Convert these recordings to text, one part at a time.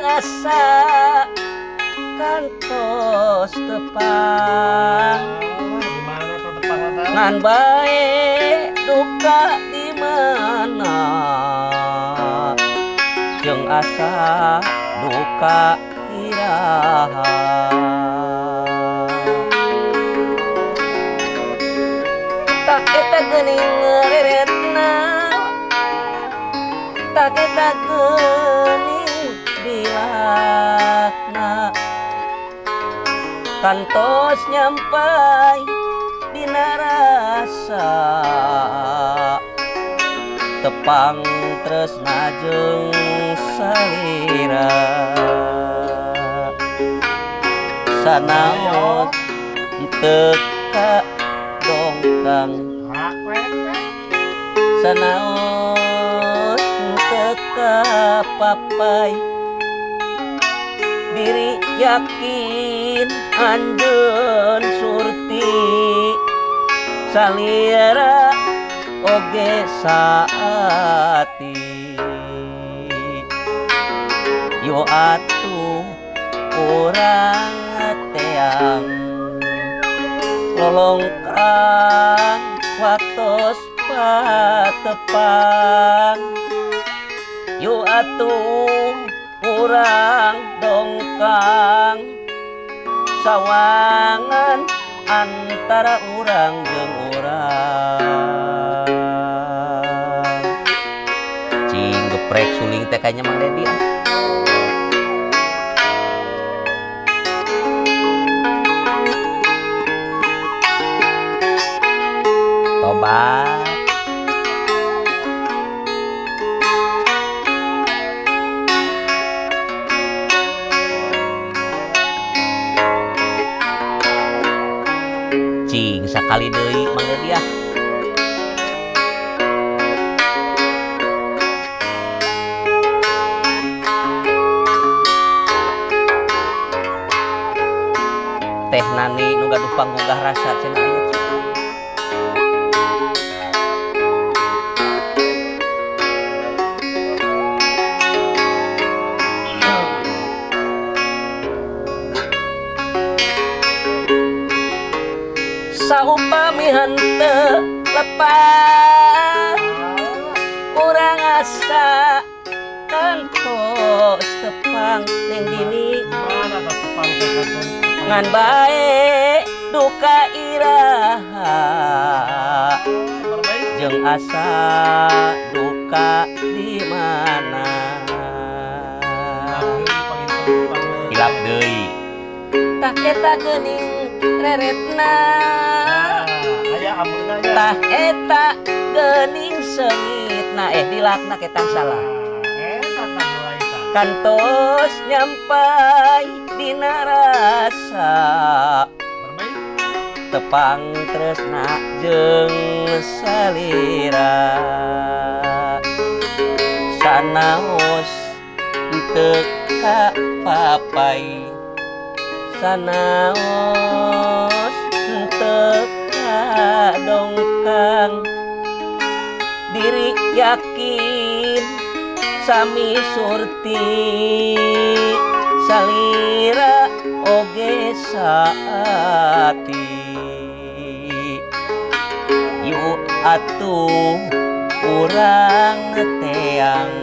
Urang asa kantos tepang. Gimana tuh tepang mata? Ngan bae duka di mana, jeung asa duka iraha. Tak eta geuning reretna, tak eta geuning dilakna, kantos nyampai dina rasa tepang tresna jeung salira. Sanaos teu ka dongkang, sanaos teu ka papai, diri yakin anjeun surti salira oge saati. Yo atuh urang teang lolongkrang waktos patepang. Yo atuh urang dongkang sawangan antara urang jeung urang. Cing geprek suling teh kayaknya Mang Dedi ah. Tobat. Cing sakali deui Mang Dedi ah. Teh Nani nu gaduh panggugah rasa cenah aya cenah. Saupami henteu lepas, urang asa kantos tepang ning dini. Gimana tuh tepang teh kantun? Ngan bae duka iraha, jeung asa duka di mana. Hilap deui. Tah eta geuning reretna, Aya ameuna nya. tah eta geuning seungitna, dilakna ketang salah. Eta tah mulai tah. Kantos nyampai dina rasa Bermain. tepang tresna jeung salira. Sanaos teu ka papai, sanaos teu ka dongkang, diri yakin sami surti salira oge saati. Yu atuh urang teang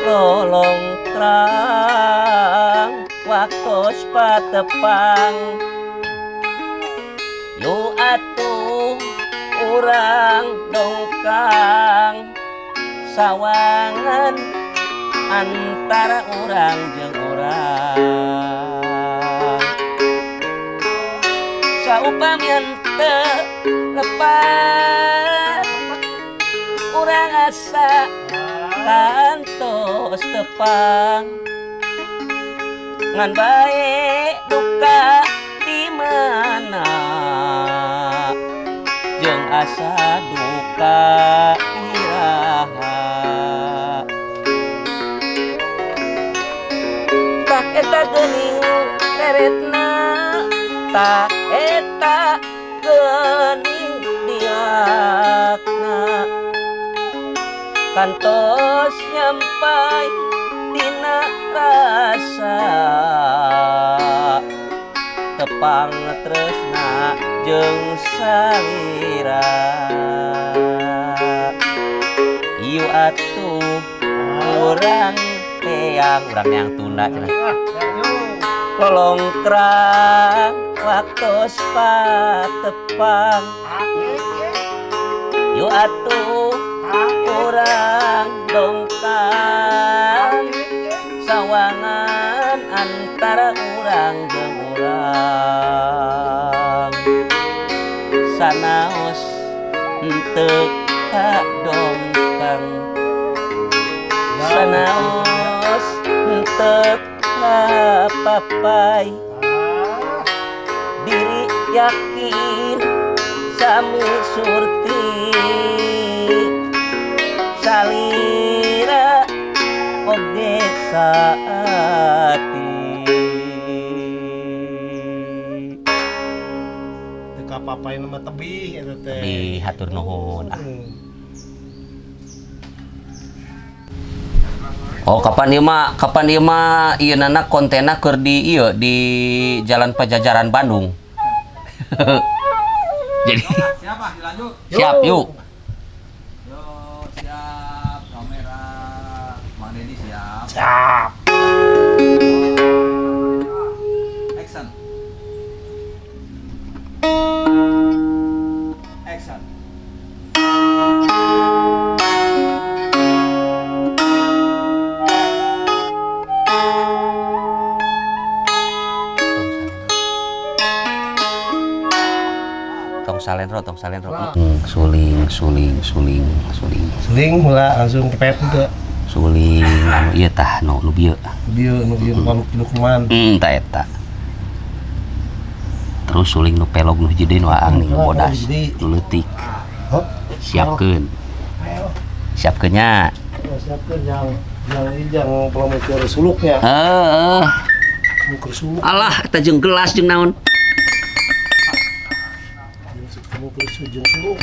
lolongkrang waktos patepang. Yu atuh urang dongkang sawangan antara urang jeung urang. Saupami henteu lepas, urang asa kantos tepang. Ngan bae duka di mana, jeung asa duka iraha. Tah eta geuning reretna, tah eta geuning diakna, kantos nyampai dina rasa. Pangtresna jeung salira. Ieu atuh urang teang, urang neang tunda cenah. Ah, yuk. Lolongkrang waktos patepang. Yu atuh urang dongkang, sawangan antara urang jeung urang, sanaos henteu kadongkang, sanaos henteu kapapai. Diri yakin sami surti, salira oge saati. Teu kapapai mah tebih eta teh. Tebih, hatur nuhun. Ah. Oh, kapan ieu mah, kapan ieu mah ieu nana kontenna keur di ieu di Jalan Pajajaran Bandung. Jadi Siap ah, dilanjut. Siap, yuk. Yo, siap. Kamera Bang Deddy siap. Siap. Action. Action. Tong salendro, tong salendro. Suling, suling, suling, suling. Suling heula langsung kepet teu. Suling anu ieu tah nu nu bieu. Bieu nu ieu nu kuman. Tah eta. Terus suling nu pelog nu hiji deui nu aang nih, nu bodas, nu leutik. Hop. Siapkeun. Ayo. Siapkeun nya. Siapkeun yang ini yang promo keur suluknya. Heeh. Keur suluk. Alah, eta jeung gelas jeung naon? Kamu keur jeung suluk.